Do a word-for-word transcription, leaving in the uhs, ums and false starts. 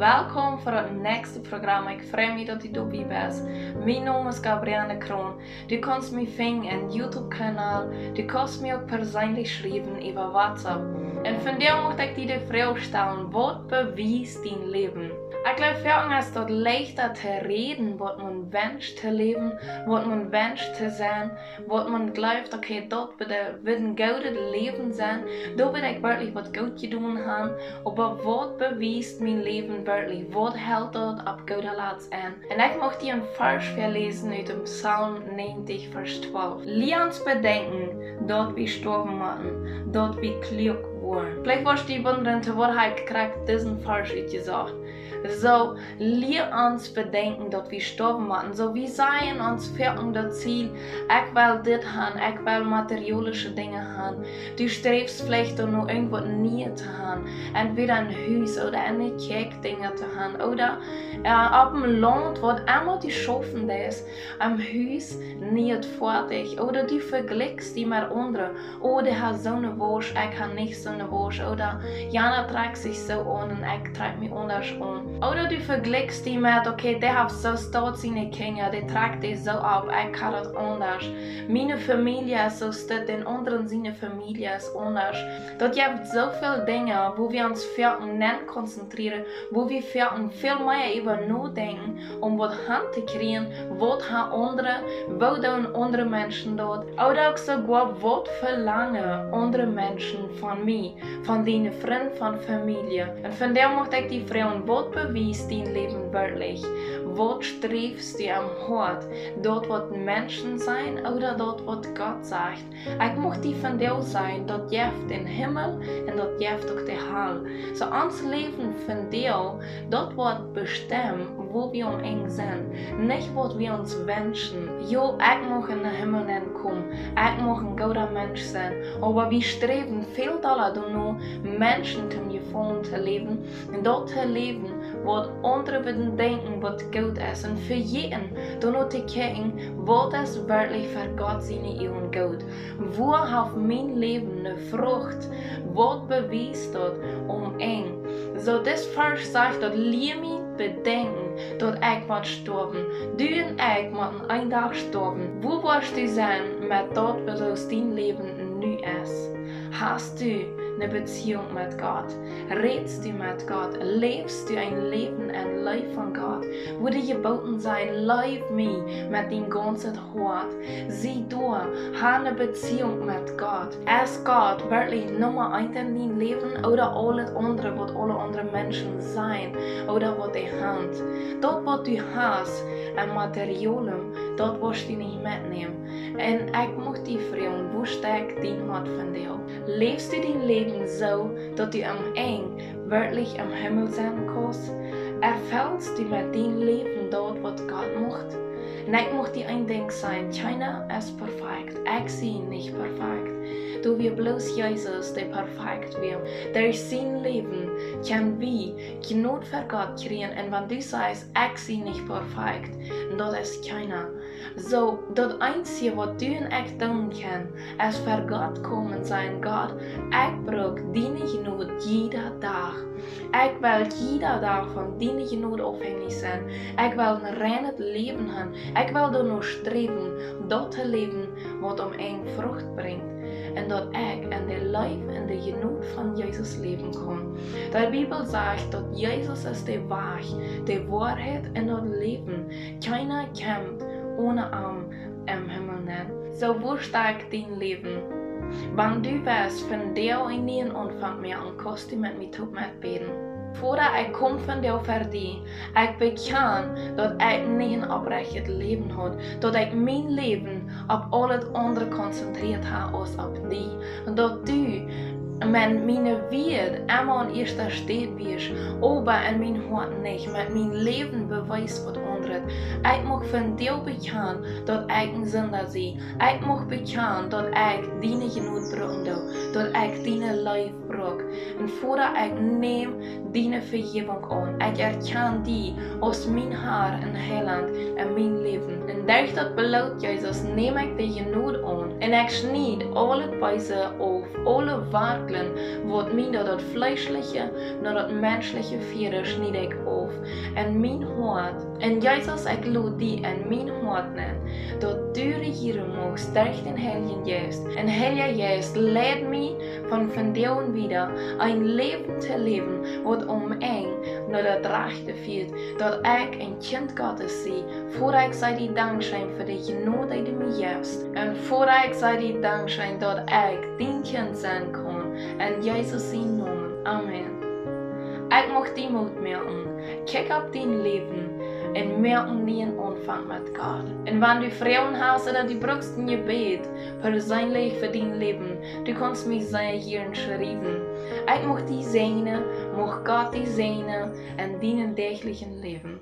Welkom fa daut näakjste Programm. Ekj frei mie, daut du doabie best. Mien Nomen es Gabrielle Kroon. Du kaust mie finjen em YouTube-Kanal. Du kaust mie uk perseenlich schriewen äwa WhatsApp. Un vondoag mucht ekj die de Froag stalen: Waut bewiest dien Läwen? Ekj jleew, fa ons es daut leichta to räden, waut maun wenscht to läwen, waut maun wenscht to sennen, waut maun jleeft, okay, daut woat, woat een goodet Läwen sennen, doa woa ekj werkjlich waut Goodet jedonen haben, oba waut bewiest mien Läwen werkjlich? Waut helt daut opp goode Latst aun? Un ekj mucht die een Varsch väaläsen ut dän Psalm näajentich, Varsch twalf. Lia ons bedenkjen, daut wie stoawen motten, daut wie kluak woaren. Veleicht woascht du die wundren, to waut hab ekj krakjt disen Varsch utjesocht. Soo, lia ons bedenkjen, daut wie stoawen motten. Soo, wie sajen ons foaken daut Ziel: Ekj well dit haben, ekj well materialische Dinja haben. Du sträfst veleicht doano, irjentwaut Nieet to haben, entwäda een Hus ooda eene Kjoakj, Dinja to haben, ooda, äh, opp een Launt, waut emma du schaufen deist, een Hus, Nieet, foadich, ooda du vejlikjst die met aundre. Oh, dee haft soone Wausch, ekj hab nich soone Wausch. Ooda jana trakjt sikj soo aun un ekj trakj mie aundasch aun. Ooda du vejlikjst die met, okay, dee haft soo stoakj siene Kjinja, dee trakjt dee soo opp, ekj hab daut aundasch. Miene Famielje es soo stoakj, dän aundren siene Famielje es aundasch. Daut jeft soo väl Dinja, wua wie ons foaken nenn konzentrieren, wua wie foaken väl mea äwa nodenkjen, om waut han to kjrieen, waut haben aundre, woo doonen aundre Menschen daut, ooda uk soogoa, waut velangen aundre Menschen von mie, von diene Frind, von Famielje. Un vondoag mucht ekj die froagen: Waut bewiest dien Läwen werkjlich? Waut sträfst du em Hoat? Daut, waut Menschen sajen, ooda daut, waut Gott sajcht? Ekj mucht die vondoag sajen, daut jeft dän Himmel un daut jeft uk de Hal. Soo, ons Läwen vondoag, daut woat bestemmen, wua wie aum Enj sennen. Nich, waut wie ons wenschen. Jo, ekj mucht em Himmel nenkomen, ekj mucht een gooda Mensch sennen. Oba wie sträwen väl dolla doano, Menschen to jefaulen to läwen, un daut to läwen, waut aundre woaren denkjen, waut goot es. Un vejäten doano to kjikjen, waut es werkjlich fa Gott siene Uagen goot. Wua haft mien Läwen eene Frucht? Waut bewiest daut aum Enj? Soo, dis Varsch sajcht daut: Lia mie bedenkjen, daut ekj woa stoawen. Du un ekj motten een Dach stoawen. Wua woascht du sennen met daut, waut aus dien Läwen nu es? Hast du eene Beziehung met Gott? Rätst du met Gott? Läfst du een Läwen en Leew von Gott? Wua de Jeboten sajen: Leew mie met dien gaunzet Hoat. Sie doa, hab eene Beziehung met Gott. Es Gott werkjlich Numma eent en dien Läwen, ooda aulet aundre, waut aule aundre Menschen sajen, ooda waut dee haben? Daut, waut du hast aun Materialem, daut woascht du nich metnämen. Un ekj mucht die froagen: Wua stakjt dien Hoat vondoag? Läfst du dien Läwen soo, daut du aum Enj werkjlich em Himmel sennen kaust? Erfellst du met dien Läwen daut, waut Gott mucht? Un ekj mucht die een Dinkj sajen: Kjeena es perfekt. Ekj sie nich perfekt. Doa wia bloos Jesus, dee perfekt wia. Derch sien Läwen kjenn wie Jnod ver Gott kjrieen. Un wan du sajchst: Ekj sie nich perfekt, un daut es kjeena. Soo, daut eensje, waut du un ekj doonen kjennen, es ver Gott komen, sajen: Gott, ekj bruck diene Jnod jieda Dach. Ekj well jieda Dach von diene Jnod aufhenjich sennen. Ekj well een reinet Läwen haben. Ekj well doano sträwen, daut to läwen, waut aum Enj Frucht brinjt. Un daut ekj en de Leew un de Jnod von Jesus läwen kaun. De Bibel sajcht, daut Jesus es de Wajch, de Woarheit un daut Läwen. Kjeena kjemt onen am em Himmel nenn. Soo, wua stakjt dien Läwen? Wan du west vondoag een nieen Aunfank moaken, kaust du met mie toop metbäden. Voda, ekj kom vondoag ver die. Ekj bekjan, daut ekj nich een opprechtet Läwen haud, daut ekj mien Läwen opp aulet aundre konzentrieet hab aus opp die. Un daut du met miene Wieed emma aun ieeschte Städ wieescht, oba en mien Hoat nich, met mien Läwen bewiest waut aundret. Ekj mucht vondoag bekjanen, daut ekj een Sinda sie. Ekj mucht bekjanen, daut ekj diene Jnod brucken doo, daut ekj diene Leew Bruck. Un Voda, ekj näm diene Vejäwunk aun. Ekj erkjan die aus mien Herr un Heilaunt en mien Läwen. Un derch daut Bloot Jesus näm ekj de Jnod aun. Un ekj schnied aul daut Beese auf, aule Wartlen, waut mie no daut fleeschliche, no daut menschliche fieeden, schnied ekj auf. En mien Hoat. Un Jesus, ekj lod die en mien Hoat nenn, daut du rejieren muchst derch dän Heiljen Jeist. Un Heilja Jeist, leid mie von vondoag aun wieda een Läwen to läwen, waut aum Enj no daut Rajchte fieet, daut ekj een Kjint Gottes sie. Voda, ekj saj die Dankscheen fa de Jnod, dee du mie jefst. Un Voda, ekj saj die Dankscheen, daut ekj dien Kjint sennen kaun. En Jesus sienen Nomen. Amen. Ekj mucht die Moot moaken. Kjikj opp dien Läwen un moak een nieen Aunfank met Gott. Un wan du Froagen hast ooda du bruckst een Jebäd, perseenlich fa dien Läwen, du kaust mie sea jieren schriewen. Ekj mucht die säajnen, mucht Gott die säajnen en dien däajlichet Läwen.